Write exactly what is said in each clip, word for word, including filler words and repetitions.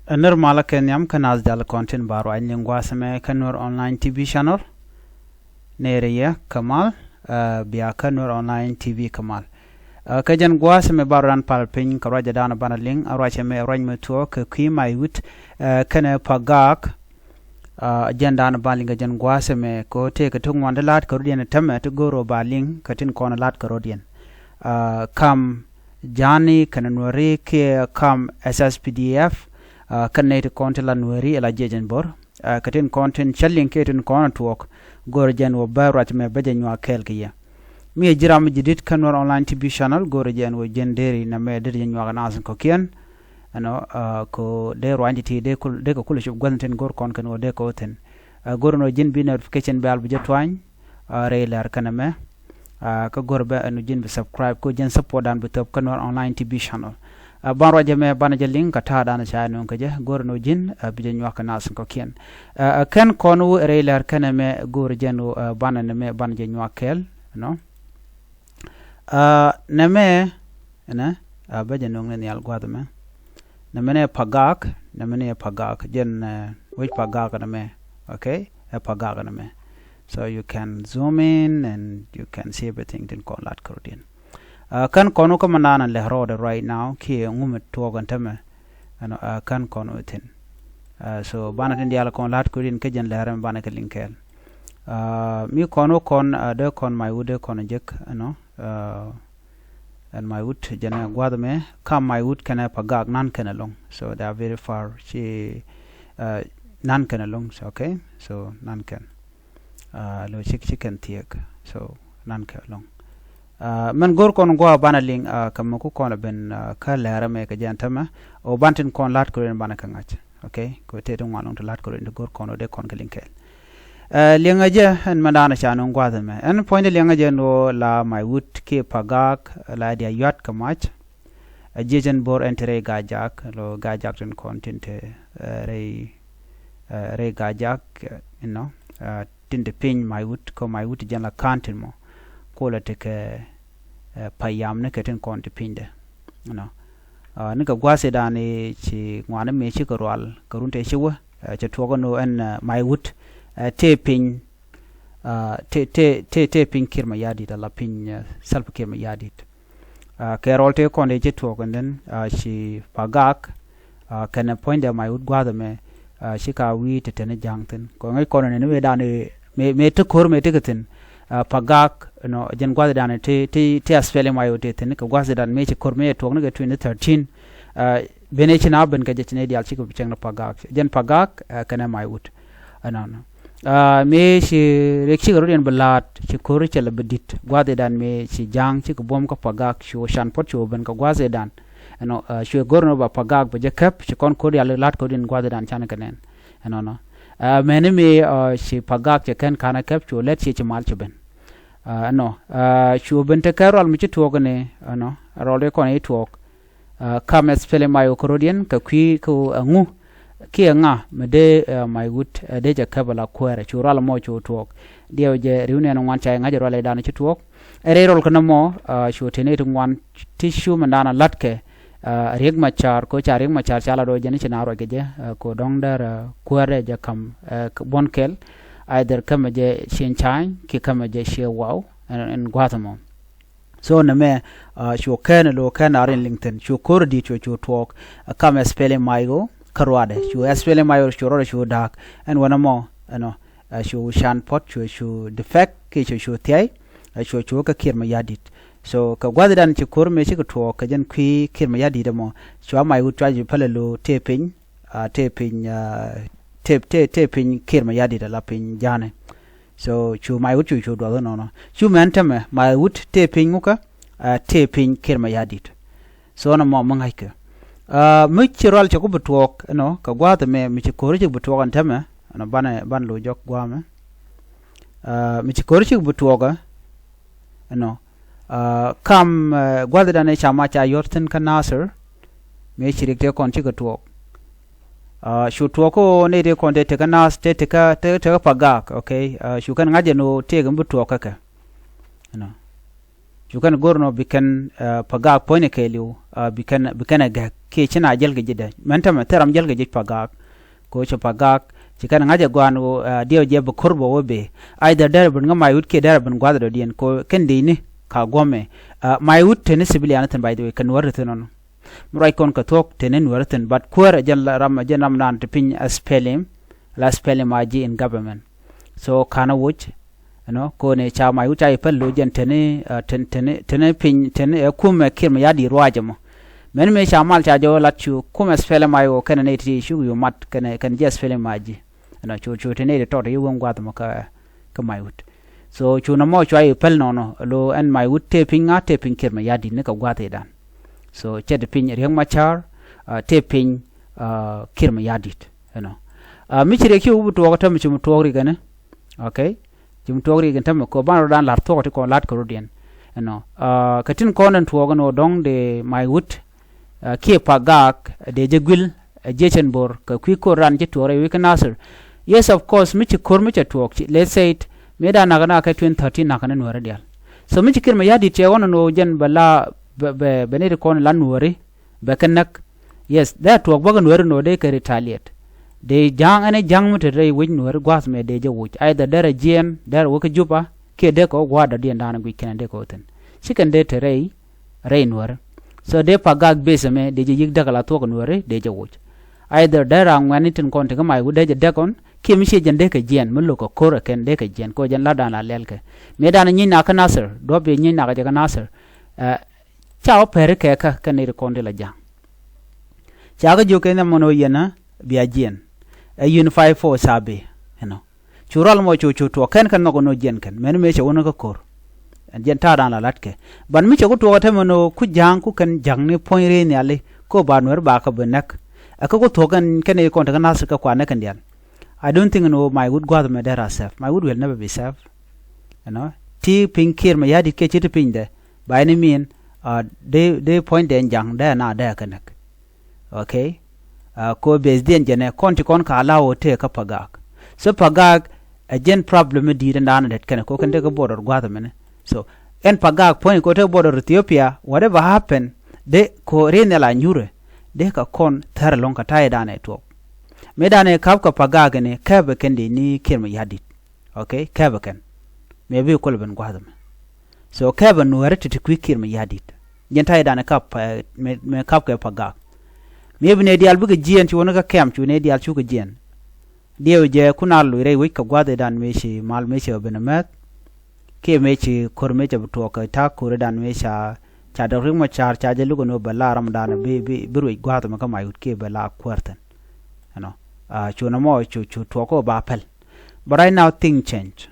Ɛ nir malä kɛ nhiam kä naath diaal kɔn tin ba ruac liŋ gua̱a̱th ɛmɛ kä Nuer Online T V channel. Nɛɛrɛ yɛ kɛ mal, ɛ, bia kä Nuer Online T V kɛ mal. Ɛ, kɛ jɛn gua̱a̱th ɛmɛ ba ruac pal piny kɛ ruacdan banɛ liŋ, a ruac ɛmɛ ruac mi tuɔɔk kɛ kui̱ Maiwut, ɛ, kɛnɛ Pagak. Ɛ, jɛn dan banɛ liŋ kɛ jɛn gua̱a̱th ɛmɛ kɛ ɣöö tëëkɛ ti ŋuan ti la̱t kɛ rɔ̱diɛn täämɛ ti go̱o̱r ɣöö ba liŋ kɛ tin kɔn la̱t kɛ rɔ̱diɛn. Ɛ, kam Ja̱a̱ni kɛnɛ Nuääri kiɛ kam S S P D F, ɛ, kɛn nɛy ti kɔn ti la Nuääri ɛ la jiɛc ɛn bo̱r, ɛ, kɛ tin kɔn tin cä liŋ kiɛ tin kɔn tuɔɔk, go̱o̱rɛ jɛn wä bä ruac mɛ bä jɛ nyuak kɛɛl kɛ yɛ. Mi ɛ ji̱ ram mi ji̱ di̱t kä Nuer Online T V channel, go̱o̱rɛ jɛn wä ji̱n deri nɛmɛ deri jɛ nyuak naath kɔ̱kiɛn. Ɛnɔ, ɛ, kɛ dee ruany ti ti dee kul, dee kɛ kul cop gua̱th tin go̱o̱r kɔn kɛn wä dee kɛ wä thi̱n. Ɛ, go̱o̱rɛ nɔ ji̱n bi notification bell bi jɛ tuany, ɛ, rɛy lɛr kɛnɛ mɛ. Ɛ, kä go̱r bɛ ɛn ji̱n bi subscribe kɛ jɛn support dan bi thop kä Nuer Online T V channel. Ɛ, ban ruac ɛmɛ banɛ jɛ liŋ kɛ ta̱a̱ dan ca nööŋ kɛ jɛ go̱r nɔ ji̱n, ɛ, bi jɛ nyuak kɛ naath kɔ̱kiɛn. Ɛ, ɛ, kɛn kɔn wä rɛy lɛr kɛnɛ mɛ go̱r jɛn wä, ɛ, banɛ nɛmɛ banɛ jɛ nyuak kɛɛl, you know. Ɛ, nɛmɛ, ɛnɛ, ɛ, bä jɛ nööŋ ni nhial gua̱a̱th ɛmɛ. Nɛmɛ ni ɛ Pagak, nɛmɛ ni ɛ Pagak, jɛn, ɛ, wec Pagak nɛmɛ, okay? Ɛ Pagak nɛmɛ. So you can zoom in and you can see everything tin kɔn lat kɛ rɔ̱diɛn. Ɛ, kän kɔn wä kä mɛ naan lɛ rɔɔdɛ right now kiɛ ŋu mi tuɔɔk ɛn täämɛ. Ɛnɔ, ɛ, kän kɔn wä thi̱n. Ɛ, so banɛ tin diaal kɔn lat kɛ rɔ̱diɛn kä jɛn lɛr ɛmɛ banɛ kɛ liŋ kɛɛl. Ɛ, mi kɔn wä kɔn, ɛ, dee kɔn Maiwut dee kɔn jek, ɛnɔ, ɛ, ɛn Maiwut jɛn ɛ gua̱a̱th ɛmɛ, kam Maiwut kɛnɛ Pagak nan kɛn ɛlɔ̱ŋ. So they are very far. Ci, ɛ, nan kɛn ɛlɔ̱ŋ. So, okay? So nan kɛn. Ɛ, lo cik, cik kɛn thiek. So nan kɛn ɛlɔ̱ŋ. Ɛ, mɛn go̱r kɔn gua̱a̱ banɛ liŋ, ɛ, kɛ mɛ ku kɔn ɛ ben, ɛ, kä lɛr ɛmɛ kɛ jɛn täämɛ. Ɔ ban tin kɔn lat kɛ rɔ̱diɛn banɛ kɛ ŋa̱c. Okay? Kɛ tëë ti ŋuan lɔ̱ŋ ti lat kɛ rɔ̱diɛn ti go̱r kɔn wä dee kɔn kɛ liŋ kɛɛl. Ɛ, liɛŋɛ jɛ ɛn mɛ daanɛ ca nööŋ gua̱a̱th ɛmɛ. Ɛn puɔ̱nydɛ liɛŋɛ jɛ ɛn ɣöö la Maiwut kiɛ Pagak, la diaal yuat kɛ mac. Ɛ jiɛc ɛn bo̱r ɛn te rɛy Gajak, lo Gajak tin kɔn tin te, ɛ, rɛy, ɛ, rɛy Gajak, ɛ, you know, ɛ, tin te piny Maiwut, kɛ Maiwut jɛn la ka̱n tin mɔ. Kolɛ tekɛ, ɛ, payam ni kɛ tin kɔn ti pinydɛ. You know. Ɛ, ni kɛ gua̱a̱th ëëdan ëë ci ŋuani mëë cikɛ rual kɛ run tëë ci wä, ɛ, cɛ tuɔɔk ɛn ɣöö ɛn, ɛ, Maiwut, ɛ, tëë piny, ɛ, tëë, tëë, tëë, tëë piny Kiir Mayardit, ala piny, ɛ, Salva Kiir Mayardit. Ɛ, kɛ rɔl tëë kɔn dee ci tuɔɔk ɛn dhän, ɛ, ci Pagak, ɛ, kɛnɛ puɔ̱nydɛ Maiwut gua̱a̱th ɛmɛ, ɛ, ci ka wi̱i̱ te teni ja̱a̱ŋ thi̱n. Kɛ ŋäc kɔn ɛn ni mëëdan ëë mëë, mëë te ko̱r mëë tekɛ thi̱n. Ɛ, Pagak, you know, jɛn gua̱a̱th ëëdan ëë ti, ti, ti SPLM-IO te thi̱n kɛ gua̱a̱th ëëdan mëë ci ko̱r mëë tuɔɔk ni kɛ twenty thirteen. Ɛ, ben ëë ci na ben kɛ jɛ ci nɛy diaal cikɛ bi cieŋ ni Pagak. Jɛn Pagak, ɛ, kɛnɛ Maiwut. Ɛnɔnɔ. Ɛ, mëë ci riɛk cikɛ rɔ̱diɛn bi la̱a̱t, ci ko̱r cɛ lɛ bi di̱t. Gua̱a̱th ëëdan mëë ci ja̱a̱ŋ cikɛ buɔ̱m kä Pagak, cu can puɔ̱t cu ben kɛ gua̱a̱th ëëdan. Ɛnɔ, ɛ, cuɛ go̱r ni ba Pagak bɛ jɛ käp, ci kɔn ko̱r diaal la̱a̱t kɛ rɔ̱diɛn gua̱a̱th ëëdan can kɛ nɛn. Ɛnɔnɔ. Ɛ, mɛni mëë, ɛ, ci Pagak cɛ kɛn ka̱n ɛ käp cu lɛt ciɛ ci mal ci ben. Ɛ, ɛnɔ, ɛ, cu ben tekɛ rual mi ci tuɔɔk ni, ɛnɔ, rual dee kɔn i̱ tuɔɔk. Ɛ, kam SPLM-IO kɛ rɔ̱diɛn kɛ kui̱ kɛ ɛŋu kiɛ ŋa mi dee, ɛ, Maiwut, ɛ, dee jɛ käp ala kuäärɛ cu rual mɔ cu tuɔɔk. Diɛw jɛ ri̱w nɛn ŋuan ca i̱ ŋa̱c rual i̱ dan ci tuɔɔk. Ɛ rɛy rual kɛn mɔ, ɛ, cu te nɛy ti ŋuan ti cu mɛn dan a la̱tkɛ, ɛ, Riek Machar, ko ca Riek Machar ca la dɔɔ jɛn ci na ruac kɛ jɛ, ɛ, ko dɔ̱ŋ dɛr, ɛ, kuäärɛ jɛ ka̱m, ɛ, buɔ̱n kɛl, either kämɛ jɛ cieŋ ca̱a̱ny kiɛ kämɛ jɛ ciɛ waw, ɛn, ɛn gua̱a̱th ɛmɔ. So nɛmɛ, ɛ, cu kɛn ɛ lo̱ kɛn a rin liŋ thi̱n, cu ko̱r di̱t cu cu tuɔɔk, ɛ, kam SPLM-IO kä ruaadɛ, cu SPLM-IO cu ruaadɛ cu da̱a̱k, ɛn wänɛ mɔ, ɛnɔ, ɛ, cu can puɔ̱t, cu, cu defect, kiɛ cu, cu thiay, ɛ, cu, cu kä Kiir Mayardit. So kɛ gua̱thdan ci ko̱r mëë cikɛ tuɔɔk kɛ jɛn kui̱ Kiir Mayardit ɛmɔ, cua Maiwut cua ji̱ pälɛ lo̱ tëë piny, ɛ, tëë piny, ɛ, tëë, tëë, tëë piny Kiir Mayardit ala piny Ja̱a̱nɛ. So cu Maiwut cu, cu duɔth inɔnɔ. Cu mɛn täämɛ Maiwut tëë piny ŋukä, ɛ, tëë piny Kiir Mayardit. So nɔmɔ mi ŋa̱ckɛ. Ɛ, mi ci rual cɛ ku bi tuɔɔk, you know, kɛ gua̱a̱th ɛmɛ, mi ci ko̱ri cik bi tuɔɔk ɛn täämɛ, you know, banɛ, banɛ lo̱c jɔk gua̱a̱mɛ. Ɛ, mi ci ko̱ri cik bi tuɔɔk, you know, ɛ, kam, ɛ, gua̱a̱th dan ɛ ca ma ca yɔr thi̱n kä Nasir, mëë ci riɛk tëë kɔn cikɛ tuɔɔk. Ɛ, cu tuɔɔk kä ɣöö nɛy tëë kɔn tëë tekä Nas, tëë tekä, tëë tekä Pagak, okay? Ɛ, cu kɛn ŋa̱c ɛn ɣöö tëëkɛ mi bi tuɔɔk kä kɛ. You know. Cu kɛn go̱r nɔ bi kɛn, ah, Pagak puɔ̱nykɛ kɛɛliw, ah, bi kɛn, bi kɛn ɛ gɛk kiɛ ci na jäl kɛ ji̱ dɛ. Mɛn tämɛ thil ram jäl kɛ ji̱ Pagak. Kɛ ɣöö cɛ Pagak ci kɛn ŋa̱c ɛ gɔaan ɣöö, ah, diɛw jɛ bi ko̱r bɛ wä bëë. Either derɛ ben ŋä Maiwut kiɛ derɛ ben gua̱th dɔ̱diɛn kɛ ɣöö kɛn di̱cni ka guɔ̱mɛ. Ah, Maiwut teni civilian thi̱n, by the way, kɛ Nuäär ti thi̱n ɔnɔ. Mi ruac kɔn kɛ thuɔ̱k teni Nuäär thi̱n, but kuäär ɛ jɛn la ram, ɛ jɛn ram naan ti piny SPLM, la SPLM IG in government. So ka̱n ɛ woc, you know, kɔn ɛ ca Maiwut ca i̱ päl lo̱c jɛn teni, ah, ten-, teni, teni piny, teni ɛ kumɛ Kiir Mayardit ruac ɛmɔ. Mɛn mëë ca mal ca jɔw lat cu kumɛ SPLM IG kɛnɛ nɛy ti cuk yo̱ mat kɛnɛ, kɛnɛ ji̱ SPLM IG. You know, cu, cu teni nɛy ti tɔt i̱ wä gua̱th ɛmɔ kä, kä Maiwut. So cu nɔmɔ cua i̱ päl nɔnɔ, lo ɛn Maiwut tëë piny ŋa̱, tëë piny Kiir Mayardit ni kɛ gua̱th i̱dan. So cɛ ti piny Riek Machar, ah, tëë piny, ah, Kiir Mayardit, you know. Ah, mi ci Riek ci wä bi tuɔɔk tämɛ, ci mi tuɔɔk Riek ɛnɛ. Okay? Ci mi tuɔɔk Riek ɛn tämɛ kɛ ɣöö banɛ rɔ̱dan la̱r thuɔ̱k ti kɔn la̱t kɛ rɔ̱diɛn. You know. Ah, kɛ tin kɔn ɛn tuɔɔk ɛn ɣöö dɔ̱ŋ dee Maiwut, ah, kiɛ Pagak, dee jɛ guil, ah, jiecɛn bo̱r kɛ kui̱ ko̱r ran ci tuɔɔk rɛy wec kä Nasir. Yes, of course, mi ci ko̱r mi cɛ tuɔɔk, ci, let's say it, mëëdan nakä, nakä kɛ twenty thirteen nakä ni Nuääri diaal. So mi ci Kiir Mayardit cɛ ɣɔn ɛn ɣöö jɛn bɛ la, bɛ, bɛ, bɛ nɛy ti kɔn la Nuääri bɛ kɛ näk. Yes, dee tuɔɔk bäkɛ Nuääri nɔ dee kɛ retaliate. Dee ja̱a̱ŋ ɛn ɛ ja̱a̱ŋ mi te rɛy wec Nuääri gua̱a̱th mɛ dee jɛ woc. Either derɛ jiɛɛn, derɛ wä kä Juba, kiɛ dee kɛ wä gua̱a̱r dɔ̱diɛn da̱a̱n guic kɛn dee kɛ wä thi̱n. Ci kɛn dee te rɛy, rɛy Nuääri. So dee Pagak base ɛmɛ dee jɛ yi̱k däk ala thuɔ̱k Nuääri dee jɛ woc. Either derɛ a ŋuɛ̈tni tin kɔn ti kä Maiwut dee jɛ däk ɔn, kiɛ mi ciɛ jɛn dee kɛ jiɛɛn, mi lo̱k kɛ ko̱r ɛ kɛn dee kɛ jiɛɛn, kɛ ɣöö jɛn la̱tdan la lɛl kɛ. Mëëdan nyieny nakä Nasir, duɔ̱p bi nyieny nakä jɛ kä Nasir. Eh, ca wä pɛri kɛ kä, kä nɛy ti kɔn ti la ja̱ŋ. Ca kä jiök kɛ nhiam mɔn ɣöö yɛn ɛ bia jiɛn. Ɛ unified force a bi, you know. Cu rɔl mɔ cu, cu tuɔɔk kɛn kɛ nhɔk ɛn ɣöö jiɛn kɛn. Mɛn mëë cɛ wä ni kä ko̱r. Ɛn jɛn ta̱a̱dan la la̱tkɛ. Ban mi cɛ ku tuɔɔk ɛ tämɛ ɛn ɣöö ku ja̱ŋ ku kɛn ja̱ŋ ni puɔ̱ny rɛy nhiali. Kɛ ɣöö ba Nuäär ba kɛ bi näk. Ɛ kä ku thuɔ̱k ɛn kɛn nɛy kɔn te kä Nasir kɛ kua näk kɛn diaal. I don't think ɛn ɣöö Maiwut gua̱a̱th ɛmɛ derɛ a safe. Maiwut will never be safe. You know, ti piny Kiir Mayardit kiɛ ci ti pinydɛ. By any mean, ah, dee, dee puɔ̱nydɛ ɛn ja̱ŋ dee na dee kɛ näk. Okay? Ah, kɛ ɣöö base diɛn jɛn ɛ kɔn ci kɔn ka allow ɣöö tëë kä Pagak. So Pagak ɛ jɛn problem mi di̱i̱t ɛn da̱a̱n ɛ det kɛnɛ kɛ ɣöö kɛn tekɛ border gua̱a̱th ɛmɛnɛ. So ɛn Pagak puɔ̱ny kɛ ɣöö tekɛ border Ethiopia, whatever happen, dee kɛ ɣöö ri̱n nhial a nyurɛ, dee kɛ kɔn thär ɛlɔ̱ŋ kɛ ta̱yɛ da̱a̱n ɛ tuɔɔk. Mëë da̱a̱n ɛ ka̱p kɛ Pagak ɛnɛ, kɛpɛ kɛn dee ni Kiir Mayardit. Okay, kɛpɛ kɛn. Mëë bi kulɛ ben gua̱a̱th ɛmɛ. So kɛpɛ Nuääri ti ti kui̱ Kiir Mayardit. Jɛn ta̱yɛ da̱a̱n ɛ kap, eh, mëë, mëë kap kɛ Pagak. Mëë bi nɛy diaal bikɛ jiɛɛn, cu wä ni kä kɛm, cu nɛy diaal cukɛ jiɛɛn. Diɛw jɛ kun a loc rɛy wec kɛ gua̱a̱th i̱dan mëë ci mal mëë cɛ ben ɛ mɛth. Kiɛ mëë ci ko̱r mëë cɛ bi tuɔɔk kɛ ta̱a̱ ko̱r i̱dan mëë ca, ca Dɔk Riek Macar ca jɛ luk ɛn ɣöö bɛ la ramdan bi, bi, bi ruec gua̱a̱th ɛmɛ kä Maiwut kiɛ bɛ la kuäär thi̱n. You know, ah, cu nɔmɔ cu, cu tuɔɔk kä ba päl. But right now thing change.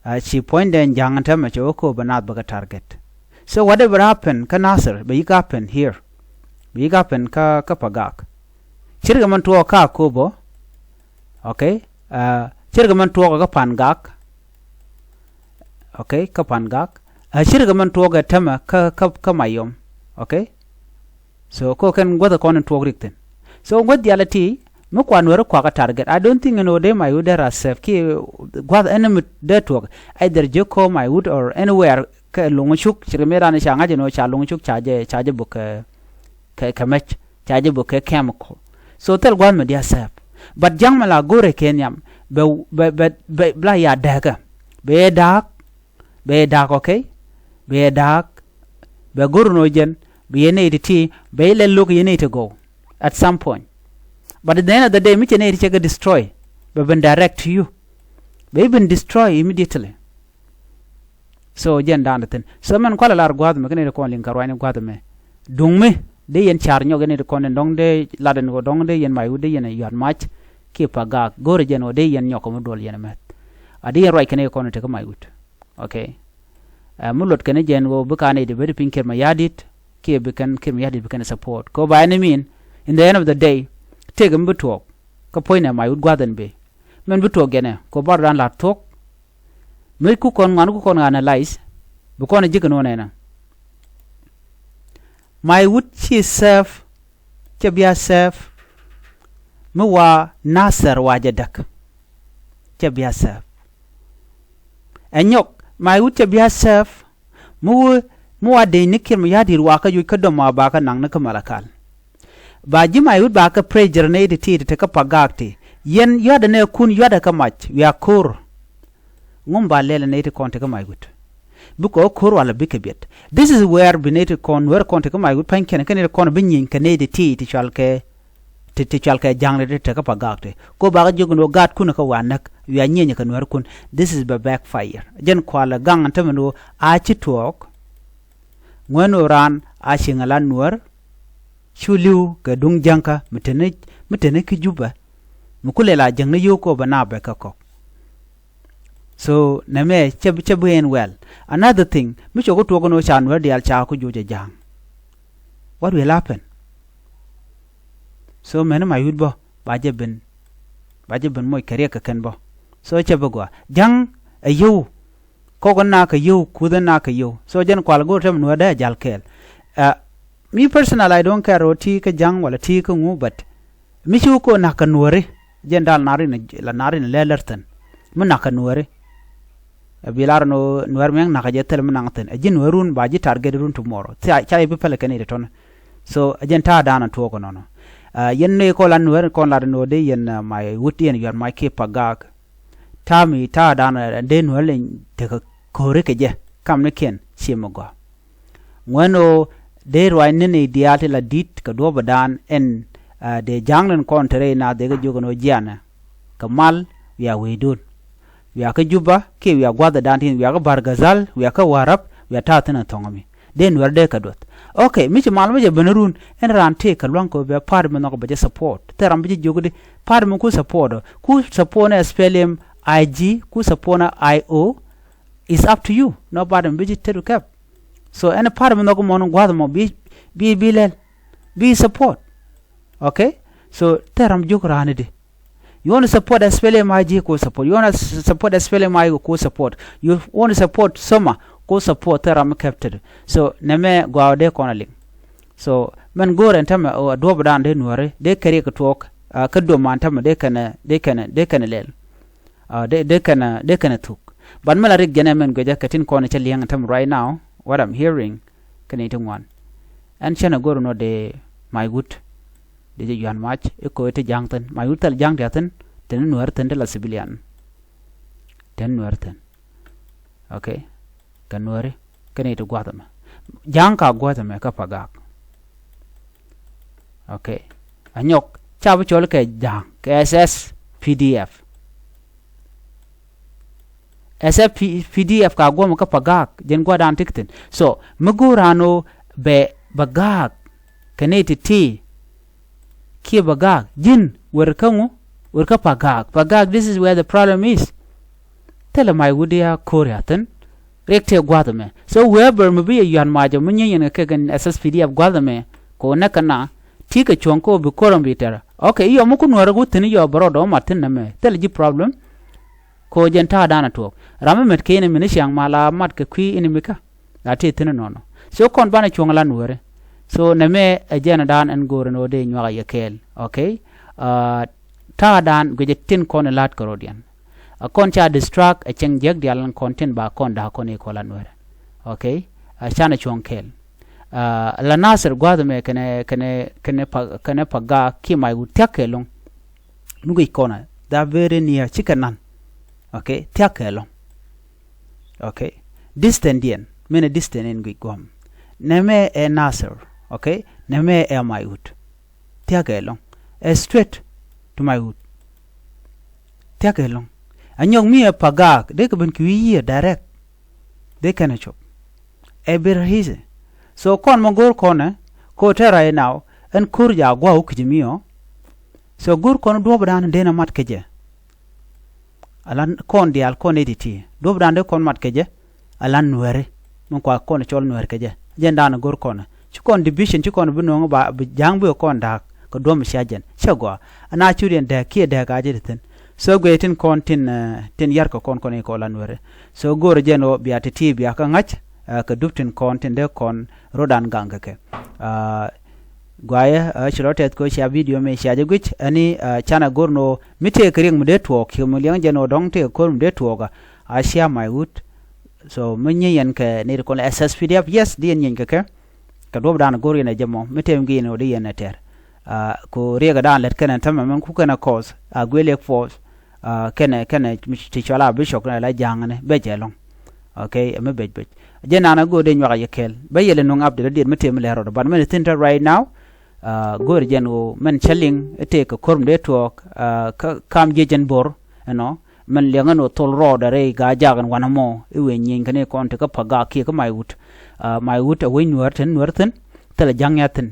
Ah, ci puɔ̱nydɛ ja̱ŋ täämɛ cɛ wä kɛ ɣöö bɛ naath bɛ kɛ target. So whatever happen kä Nasir, bɛ yi̱k happen here. Bɛ yi̱k happen kä, kä Pagak. Ce̱tkɛ min tuɔɔk kä Akobo. Okay. Ah, ce̱tkɛ min tuɔɔk kä Pangak. Okay, kä Pangak. Ah, ce̱tkɛ min tuɔɔk ɛ täämɛ kä, kä, kä Mayom. Okay. So kɛ ɣöö kɛn guäth kɔn in tuɔɔk ri̱k thi̱n. So guäth diaal ɛ ti mi kua Nuääri kua kɛ target. I don't think ɛn ɣöö dee Maiwut dee ra safe kiɛ gua̱th enemy dee tuɔɔk. Either ji̱ kɔ Maiwut or anywhere kɛ Loŋ Cuk, ce̱tkɛ mëë raan ca ŋa̱c ɛn ɣöö ca Loŋ Cuk ca jɛ, ca jɛ buk kɛ, kɛ, kɛ mɛc, ca jɛ buk kɛ chemical. So thil gua̱th mi diaal safe. But ja̱ŋ mi la go̱rɛ kɛ nhiam bɛ, bɛ, bɛ, bɛ, bɛ la ya dääkä. Bɛ yɛ da̱a̱k, bɛ yɛ da̱a̱k, okay? Bɛ yɛ da̱a̱k, bɛ go̱r nɔ jɛn, bɛ yɛ nɛy ti ti, bɛ yɛ lɛl lo̱k yɛ nɛy ti gɔw at some point. But at the end of the day, mi cɛ nɛy ti cɛ kɛ destroy, bɛ ben direct to you. Bɛ yɛ ben destroy immediately. So jɛn da̱a̱n ti thi̱n. So mɛn kualɛ lar gua̱a̱th mɛ kɛ nɛy ti kɔn liŋ kɛ ruaacni gua̱a̱th mɛ. Duŋ mi dee yɛn car nyɔk yɛn nɛy ti kɔn in dɔ̱ŋ dee lat in kɔ dɔ̱ŋ dee yɛn Maiwut dee yɛn yuat mac kiɛ Pagak. Go̱rɛ jɛn ɣöö dee yɛn nyɔk kɛ mi duɔl yɛn mɛth. A dee yɛn ruac kɛ nɛy ti kɔn in te kä Maiwut. Okay. Ɛ, mi luɔt kɛn jɛn ɣöö bi ka nɛy ti bä ti piny Kiir Mayardit kiɛ bi kɛn Kiir Mayardit bi kɛn support. Kɛ ɣöö by any mean, in the end of the day, tëëkɛ mi bi tuɔɔk kä puɔ̱nynɛ Maiwut gua̱a̱th ɛn bëë. Min bi tuɔɔk jɛn ɛ kɛ ɣöö bar dan la̱r thuɔ̱k. Mi ku kɔn ŋuan ku kɔn analyze, bi kɔn ji̱ kɛ nuɔ̱n ɛnɛ. Maiwut ci safe, cɛ bia safe. Mi wa Nasir wa jɛ däk, cɛ bia safe. Ɛ nyɔk, Maiwut cɛ bia safe. Mi wä, mi wa dec ni kiɛr mi ya̱di̱r wakä juc kä dɔ̱ma ba kä naŋ ni kä Malakal. Ba ji̱ Maiwut ba kä pressure nɛy ti ti ti te kä Pagak ti. Yɛn yua̱dɛ nɛ kun yua̱dɛ kä mac wiaa ko̱r. Ŋum ba lɛl nɛy ti kɔn ti kä Maiwut. Bikɛ ɣä ko̱r walɛ bikɛ biɛt. This is where bi nɛy ti kɔn Nuäär kɔn ti kä Maiwut pa̱ny kɛn kä nɛy ti kɔn bi nyieny kɛ nɛy ti ti ti cual kɛ ti, ti cual kɛ ja̱ŋ ti ti te kä Pagak ti. Ko ba kä jiök ni ɣöö gaatkun kä wa näk wiaa nyieny kɛ Nuäärkun. This is bɛ backfire. Jɛn kualɛ gaŋ ɛn tämɛ ni ɣöö a ci tuɔɔk. Ŋuɛ̈n ɣöö raan a cieŋ a la Nuäär. Cu li̱w kɛ duŋ jäŋkä mi te ni, mi te ni kä Jubɛ. Mi ku lɛl a jäŋ ni yio̱w kɔ bɛ na bɛ kä kɔk. So nɛmɛ cɛ, cɛ bi ɛn well. Another thing, mi cɛ ku tuɔɔk ni ɣöö ca Nuäär diaal ca ku juɔc a ja̱a̱ŋ. What will happen? So mɛni Maiwut bä ba jɛ ben, ba jɛ ben moc kɛ riɛk kɛ kɛn bä. So cɛ bi gɔaa ja̱ŋ ɛ yio̱w. Kɔk in na kɛ yio̱w, kuth in na kɛ yio̱w. So jɛn kual go̱o̱r tɛm Nuäär dee a jal kɛɛl. Uh, mi personal, I don't care ɣöö ti kä ja̱ŋ wala ti kä ŋu, but mi ci wä ko̱ nak kɛ Nuääri. Jɛn dal nar in la nar in lɛ lär thi̱n. Mi nak kɛ Nuääri. Ɛ bi lar ni ɣöö Nuäär mi ɛŋ nak kɛ jɛ thil mi naŋ thi̱n. Ɛ ji̱ Nuäär run ba ji̱ target run tomorrow. Ca, ca yɛ bi pälɛ kɛn i̱ tɔ̱ni. So ɛ jɛn ta̱a̱ dan a tuɔɔk kɛ nɔnɔ. Uh, yɛn ni kɔn la Nuäär kɔn la ni ɣöö dee yɛn, uh, Maiwut yɛn yuat mac kiɛ Pagak. Ta̱a̱ mi ta̱a̱ dan, uh, dee Nuäär leny tekɛ ko̱ri kɛ jɛ. Kam ni kiɛn cie mi gɔaa. Ŋuɛ̈n ɣöö dee ruac ni̱n i̱ diaal ti la di̱t kɛ duɔ̱ɔ̱pädan ɛn, uh, dee ja̱a̱ŋ ni kɔn te rɛy naath dee kɛ jiök ɛn ɣöö jianɛ. Kɛ mal wiaa wecdun. Wiaa kä Jubä kiɛ wiaa gua̱thdan tin wiaa kä Bahr el Ghazal wiaa kä Warrap wiaa ta̱a̱ thi̱n ɛ thɔ̱ŋ mi. Dee Nuäär dee kɛ duɔth. Okay, mi ci mal mi jɛ ben run ɛn raan tëë kɛ lua̱ŋ kɛ ɣöö bɛ party mi nhɔk bɛ jɛ support. Thil ram bi jɛ jiök di party mi ku support ɔ. Ku support ni S P L M I G, ku support ni I O. It's up to you. Nobody mi bi ji̱ tet kɛp. So ɛn party mi nhɔk mɔn gua̱th mɔ bi, bi, bi lɛl. Bi support. Okay? So thil ram jiök raan di. You want to support S P L M I G, ko support. You want to s-, support S P L M I O, ko support. You want to support Soma, ko support. Thil ram mi kɛp tet. So nɛmɛ gɔaa dee kɔn a liŋ. So mɛn go̱o̱r ɛn tämɛ, uh, duɔ̱ɔ̱pädan dee Nuääri dee kɛ riɛk kɛ tuɔɔk, uh, kä duɔ̱ɔ̱p man tämɛ dee kɛn ɛ, dee kɛn ɛ, dee kɛn ɛ lɛl. Uh, dee, dee kɛn ɛ, dee kɛn ɛ thuk. But mi la riɛk jɛn ɛ mɛn guecä kɛ tin kɔn cä liɛŋ ɛn tämɛ right now, what I'm hearing, kɛn i̱ ti ŋuan. Ɛn cɛn ɛ go̱r nɔ dee Maiwut. Dee jɛ yuan mac i̱ ko̱ i̱ ti ja̱ŋ thi̱n. Maiwut thil ja̱ŋ ti a thi̱n, tin Nuäär thi̱n ti la civilian. Tin Nuäär thi̱n. Okay. Kɛ Nuääri kɛn i̱ ti gua̱th ɛmɛ. Ja̱a̱ŋ ka gua̱th ɛmɛ kä Pagak. Okay. Anyɔk ca bi cɔl kɛ ja̱a̱ŋ kɛ S S P D F. S S P D F ka guɔ̱m kä Pagak jɛn gua̱dan ti kɛ thi̱n. So mi go̱o̱r raan ɣöö bɛ, bɛ gaak kɛ nɛy ti̱ti̱. Kiɛ bɛ gaak ji̱n wer kä ŋu, wer kä Pagak. Pagak, this is where the problem is. Thilɛ Maiwut ya ko̱r ya thi̱n. Riɛk tëë gua̱th ɛmɛ. So whoever mi bi yɛ yuan macɔ mi nyieny yɛn kɛ kɛ kɛn S S P D F gua̱th ɛmɛ kɛ ɣöö näk kɛ na ti kɛ cuɔ̱ŋ kä ɣöö bi ko̱r ɛmɛ bi tɛr. Okay, yɔ mi ku Nuäär ɛ gua̱th thi̱n yɔ bɛ rɔɔdɛ mat thi̱n nɛmɛ. Thilɛ ji̱ problem. Kɛ ɣöö jɛn ta̱a̱dan ɛ tuɔɔk. Ram mi mɛt kɛ enemy ni ciaŋ mal a mat kɛ kui̱ enemy kä. La tëë thi̱n ɛnɔnɔ. So kɔn banɛ cuɔ̱ŋ la Nuääri. So nɛmɛ ɛ jɛn ɛ dan ɛn go̱o̱r ɛn ɣöö dee nyuak ɛ yɛ kɛɛl. Okay? Uh, ta̱a̱dan guicɛ tin kɔn ɛ la̱t kärɔ̱diɛn. A kɔn ca distract ɛ cieŋ jiäk diaal ɛn kɔn tin ba kɔn da̱a̱k kɔn i̱ kɔn la Nuääri. Okay? A canɛ cuɔ̱ŋ kɛɛl. A la Nasir gua̱a̱th ɛmɛ kɛnɛ, kɛnɛ, kɛnɛ Pa, kɛnɛ Pagak kiɛ Maiwut thia̱k kɛ lo̱ŋ. Mi guic kɔn ɛ, they are very near, cikɛ nan. Okay? Thia̱k kɛ lo̱ŋ. Okay? Distance diɛn, min ɛ distance in guic gua̱a̱m. Nɛmɛ ɛ Nasir. Okay? Nɛmɛ ɛ Maiwut. Thia̱kɛ ɛlɔ̱ŋ. Ɛ straight to Maiwut. Thia̱kɛ ɛlɔ̱ŋ. Anyɔk mi ɛ Pagak dee kɛ ben kɛ wi̱i̱ yiëë direct. Dee kɛn ɛ cop. Ɛ very easy. So kɔn mɔ go̱o̱r kɔn ɛ ko̱ te right now ɛn ko̱r ja gua̱a̱k wä ki̱ci mi ɔ. So go̱o̱r kɔn duɔ̱ɔ̱pdan den ɛ mat kɛ jɛ. Alan kɔn diaal kɔn iti ti duɔ̱ɔ̱pdan dee kɔn mat kɛ jɛ. Alan Nuääri min kua kɔn cɔl Nuäär kɛ jɛ. Jɛn daanɛ go̱r kɔn ci kɔn division ci kɔn bi no̱o̱ŋ ba bi ja̱a̱ŋ bi kɔn da̱a̱k kɛ duɔ̱m cia jɛn cɛ gɔaa. Ana ci riɛn dääk kiɛ dääk a jɛ ti thi̱n. So guiɛ tin kɔn tin, eh, tin yar kɛ kɔn kɔn i̱ kɔn la Nuääri. So go̱r jɛn ɣöö bia ti ti bia kä ŋa̱c, eh, kɛ dup tin kɔn tin dee kɔn ro̱dan gaŋ kɛ kɛ. Ah, guayɛ, eh, ci rɔ tɛth kɛ cia video mi cia jɛ guic ɛni, eh, canɛ go̱r ni ɣöö mi tëë kɛ riɛk mi dee tuɔɔk ci mi liɛŋ jɛn ɣöö dɔ̱ŋ tëë kɛ ko̱r mi dee tuɔɔk a, a cia Maiwut. So mi nyieny yɛn kɛ nɛy ti kɔn la S S P D F, yes, di yɛn nyieny kɛ kɛ. Kɛ duɔ̱p dan go̱r yɛn ɛ jɛ mɔ mi tëëm gi yɛn ɣöö di yɛn ɛ tɛr. Ku riɛk ɛ dan lät kɛnɛ tämɛ mɛn ku kɛnɛ kɔth a guël yɛ force. Kɛnɛ kɛnɛ ti cɔal a bishop kɛnɛ la ja̱a̱ŋni bɛc ɛlɔ̱ŋ. Okay, ɛmɛ bec bec jɛ nan a go̱o̱r dee nyuak a yɛ kɛɛl bä yɛl ɛ nuŋ update diet mi tëëm lɛr rɔɔd, but mɛn thi̱n te right now. Go̱o̱r jɛn ɣöö mɛn cä liŋ ɛ tëëk kɛ ko̱r mi dee tuɔɔk. Kam jiec ɛn bo̱r ɛnɔ mɛn liɛŋ ɛn ɣöö thol rɔɔdɛ rɛy gaa jak ɛn wanɛ mɔ i̱ wëë nyieny kɛn i̱ kɔn ti kä pa̱k gaa kiɛ kä mac wut. Mac wut a wec nuäär tin nuäär thi̱n thilɛ ja̱ŋ ya thi̱n.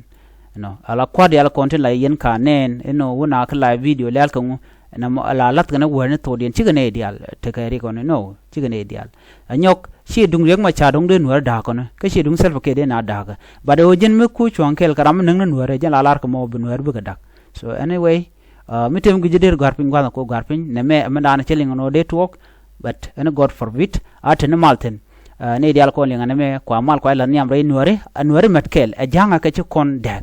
Ɛnɔ ala kua̱r diaal kɔn tin la yɛn ka nɛɛn ɛnɔ wun a kä la video lial kɛ ŋu. Ɛnɔ ala lath kɛn ɛ wäär ni thok diɛn cikɛ nɛy diaal tekɛ rik ɔn ɛnɔ cikɛ nɛy diaal. Ɛ nyɔk ci duŋ riek ma ca duŋ dee nuäär da̱a̱k kɔn kä ci duŋ Salva Kiir dee na da̱a̱k. But ɛ ɣöö ji̱n mi ku cuɔ̱ŋ kɛɛl kɛ ram mi näŋ ni nuäär ɛ ji̱n la lar kɛ mɔ bi nuäär bikɛ da̱k. So anyway, mi tëëm gui̱c ji̱ dee gɔ̱a̱r piny gua̱th kɛ kɔk gɔ̱a̱r piny nɛ mɛ ɛmɛ da̱a̱n cä liŋ ɛn ɣöö dee tuɔɔk. But ɛn God forbid a te ni mal thi̱n. Nɛy diaal kɔn liŋ ɛn ɛmɛ kua mal kua lath nhiam rɛy nuääri a nuääri mɛt kɛɛl ɛ ja̱ŋ a kɛ ci kɔn dɛɛk.